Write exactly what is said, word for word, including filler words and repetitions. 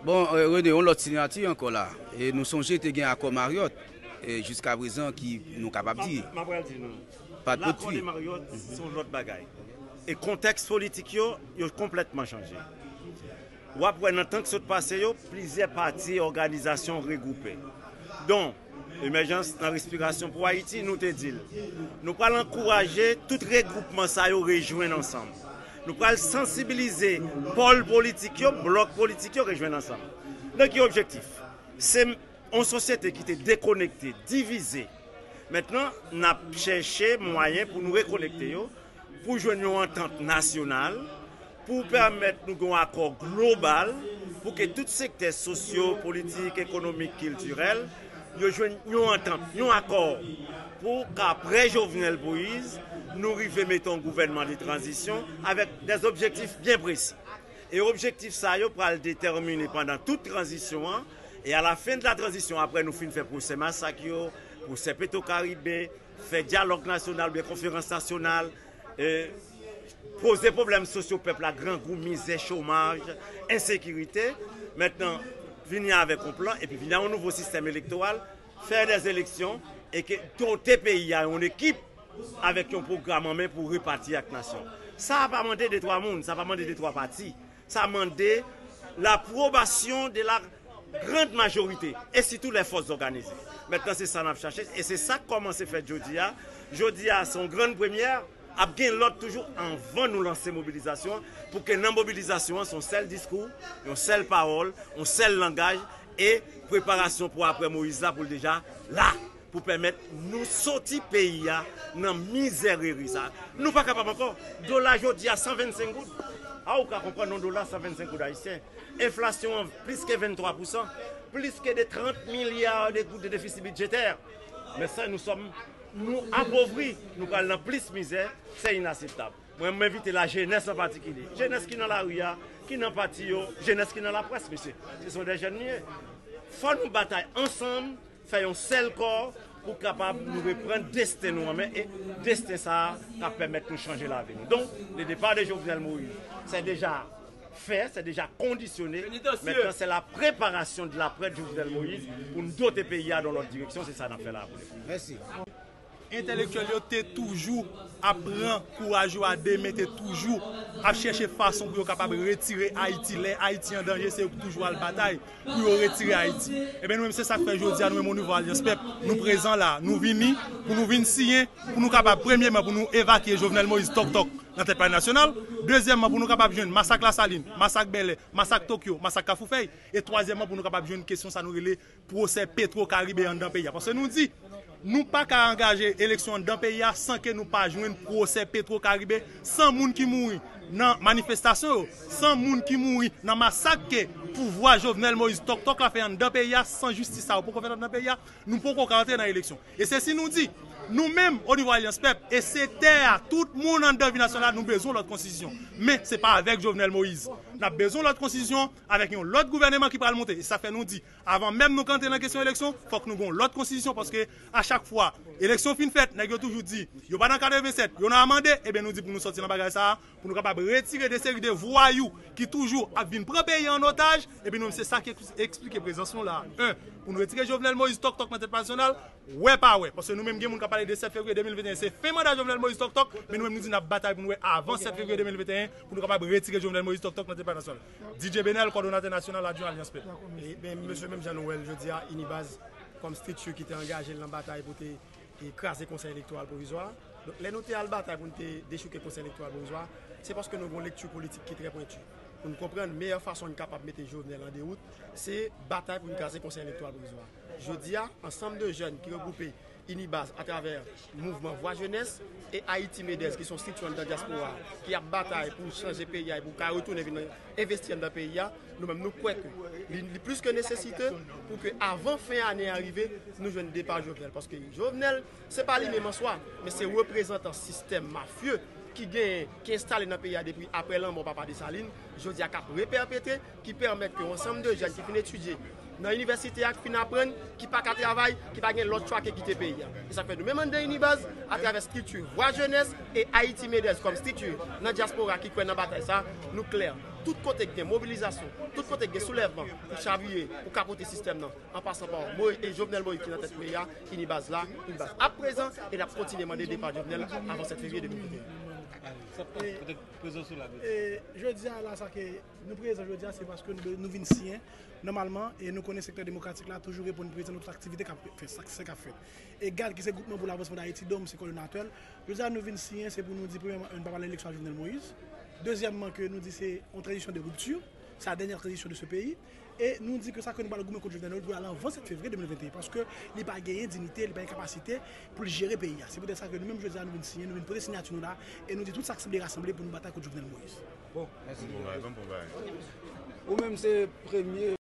Bon, euh, René, yon lòt siyati ankò la. E nou sonje te gen akò Marriott, e jiska prezan ki nou kapab di. M ap pral di nou. Pa t pwodui. Lakò de Marriott, se yon lòt bagay. E kontèks politik yo, yo konplètman chanje. W ap wè nan tan k sot pase yo, plizyè pati e òganizasyon regwoupe. Don, Emèjans nan Respirasyon pou Ayiti, nou te di l. Nou pral ankouraje tout regwoupman sa yo rejwenn ansanm. Nou pral sansibilize pòl politik yo, blòk politik yo rejwenn ansanm. Nan ki objektif? Se yon sosyete ki te dekonekte, divize. Mentnan, n ap chèche mwayen pou nou rekonekte yo, pou jwenn yon antant nasyonal, pou pèmèt nou gen yon akò global, pou ke tout sektè sosyo, politik, ekonomik, kiltirèl, yo jwenn yon antant, yon akò, pou k apre Jovenel Moïse, nou rive mete yon gouvènman de tranzisyon avèk dè objektif byen presi. E objektif sa yo pral detèmine pandan tout tranzisyon an, e a la fen de la tranzisyon, apre nou fin fè pwosè masak yo, pwosè Petro Caribe, fè dyalòg nasyonal oubyen konferans nasyonal, e, poze pwoblèm sosyo pèp la, grangou, mizè, chomaj, ensekirite. Mentnan, vini avèk yon plan, epi vini a yon nouvo sistèm elektoral, fè dè eleksyon, e ke dote peyi a yon ekip avèk yon pwogram an men pou repati ak nasyon. Sa a pa mande de twa moun, sa pa mande de twa pati. Sa mande lapwobasyon de la grande majorité, e sitou lè fòs òganize. Mentnan, se sa n ap chache, e se sa k kòmanse fèt jodi a. Jodi a, se yon grann premyè, ap gen lòt toujou anvan nou lanse mobilizasyon an, pou ke nan mobilizasyon an, se yon sèl diskou, yon sèl pawòl, yon sèl langaj, e preparasyon pou apre Moyiz la, pou l deja la, pou pèmèt nou soti peyi a nan mizè rere sa. Nou pa kapab ankò. Dola jodi a san vennsenk goud. A, ou ka konprann yon dola san vennsenk goud ayisyen. Enflasyon an plis ke venntwa pousan, plis ke de trant milya de goud de defisi bidjetè. Men sa, nou sòm, nou apovri, nou pral nan plis mizè, se inaseptab. Mwen, m envite lajenès an patikilye, jenès ki nan lari a, ki nan pati yo, jenès ki nan laprès, mesye. Se son dè jèn nou ye. Fò nou batay ansanm, fè yon sèl kò pou kapab nou reprann desten nou an men, e desten sa a k ap pèmèt nou chanje lavi nou. Donk, le départ de Jovenel Moïse, c'est déjà fait, c'est déjà conditionné. Maintenant, c'est la préparation de l'après Jovenel Moïse pou n dote peyi a dan lòt direksyon. Se sa n ap fè la pou le moman. Mèsi. Entèlektyèl yo te toujou ap pran kouraj yo a de men, te toujou ap chèche fason pou yo kapab retire Ayiti. Lè Ayiti an danje, se yo ki toujou al batay pou yo retire Ayiti. Ebyen, nou menm, se sa k fè jodi a, nou menm, o nivo Alyans Pèp, nou prezan la. Nou vini pou nou vin siyen, pou nou kapab, premyeman, pou nou evakye Jovenel Moïse tòk tòk nan tèt Palè Nasyonal. Dezyèmman, pou nou kapab jwenn masak Lasalin, masak Bèlè, masak Tokyo, masak Kafoufèy. E twazyèmman, pou nou kapab jwenn kesyon sa nou rele pwosè Petro Caribe anndan peyi a. Paske nou di, nou pa ka angaje eleksyon anndan peyi a san ke nou pa jwenn pwosè Petro Caribe, san moun ki mouri nan manifestasyon yo, san moun ki mouri nan masak ke pouvwa Jovenel Moïse tòk tòk la fè anndan peyi a, san jistis sa yo poko fèt anndan peyi a, nou poko ka antre nan eleksyon. E se si nou di, nou menm, o nivo Alyans Pèp, e se tè a, tout moun anndan vi nasyonal, nou bezwen lòt konstitisyon. Men, se pa avèk Jovenel Moïse. N ap bezwen lòt konstitisyon, avèk yon lòt gouvèneman ki pral monte. E sa fè nou di, avan menm nou ka antre nan kesyon eleksyon, fòk nou gen yon lòt konstitisyon, paske a chak fwa eleksyon fin fèt, nèg yo toujou di, yo pa nan katrevennsèt, yo nan amande, ebyen nou di pou nou sòti nan bagay sa a, pou nou kapab retire de seri de vwayou ki toujou ap vin pran peyi an otaj, epi nou menm se sa ki eks-, eksplike prezans nou la. En, pou nou retire Jovenel Moïse tòk tòk nan tèt Palè Nasyonal, wè pa wè, paske nou menm gen moun k ap pale de sèt fevriye de mil venteyen, se fen manda Jovenel Moïse tòk tòk, men nou menm nou di n ap batay pou nou wè avan sèt fevriye de mil venteyen, pou nou kapab retire Jovenel Moïse tòk tòk nan tèt Palè Nasyonal. D J Benel, kòdonatè nasyonal Adjwen Alyans Pèp. E ben, mesye, menm jan nou wè l jodi a, Inibaz, kòm estrikti ki te angaje l nan batay pou te, te kraze Konsèy Elektoral Pwovizwa. Donk, lè nou te al batay pou n te dechouke Konsèy Elektoral Pwovizwa, se paske nou gen yon lekti politik ki trè pwenti. Pou n konprann meyè fason n kapab mete Jovenel an dewout, se batay pou n kraze Konsèy Elektoral Pwovizwa. Jodi a, ansanm de jèn ki regwoupe Inibaz atravè mouvman Vwa Jenès e Ayiti Medez, ki se yon estrikti anndan dyaspora ki ap batay pou chanje peyi a e pou ka retounen vin envesti anndan peyi a, nou menm nou kwè ke li, li plis ke nesesite pou ke avan fen ane a rive, nou jwenn depa Jovenel. Paske Jovenel, se pa li menm an swa, men se reprezantan sistèm mafye ki genyen, ki enstale nan peyi a depi apre lanmò Papa Desalin, jodi a k ap repèpetre, ki pèmèt ke yon ansanm de jèn ki fin etidye nan inivèsite a, ki fin aprann, ki pa ka travay, ki pa gen lòt chwa ke kite peyi a. E sa fè nou menm anndan Unibaz, atravè estrikti Vwa Jenès e Ayiti Medèz kòm estrikti nan dyaspora ki kwè nan batay sa, nou klè. Tout kote ki gen mobilizasyon, tout kote ki gen soulèvman pou chavire, pou kapote sistèm nan, an pasan pa Moyiz, e Jovenel Moïse ki nan tèt peyi a, Unibaz la, Unibaz ap prezan e l ap kontinye mande depa Jovenel avan sèt fevriye de mil venteyen. E jodi a la, sa ke nou prezan jodi a, se paske nou, nou vin siyen nòmalman, e nou konnen sektè demokratik la toujou reponn prezan nan tout aktivite k ap fèt, sa k ap fèt. E GAD, ki se Groupman pou Lavansman d Ayiti, dom, se kòdonatè l. Jodi a, nou vin siyen, se pou nou di, premyèman, nou pa pale eleksyon a Jovenel Moïse. Dezyèmman, ke nou di se yon tranzisyon de ripti, se la dènyè tranzisyon de se peyi. E nou di ke sa ke nou pral goumen kont Jovenel Moïse pou l ale anvan sèt fevriye de mil venteyen, paske li pa genyen diyite, li pa gen kapasite pou l jere peyi a. Se poutèt sa ke nou menm jodi a, nou vin siyen, nou vin pote siyati nou la, e nou di tout sa k sanble rasanble pou nou batay kont Jovenel Moïse. Bon, mèsi. Bon bagay, bon bagay. Ou menm se premye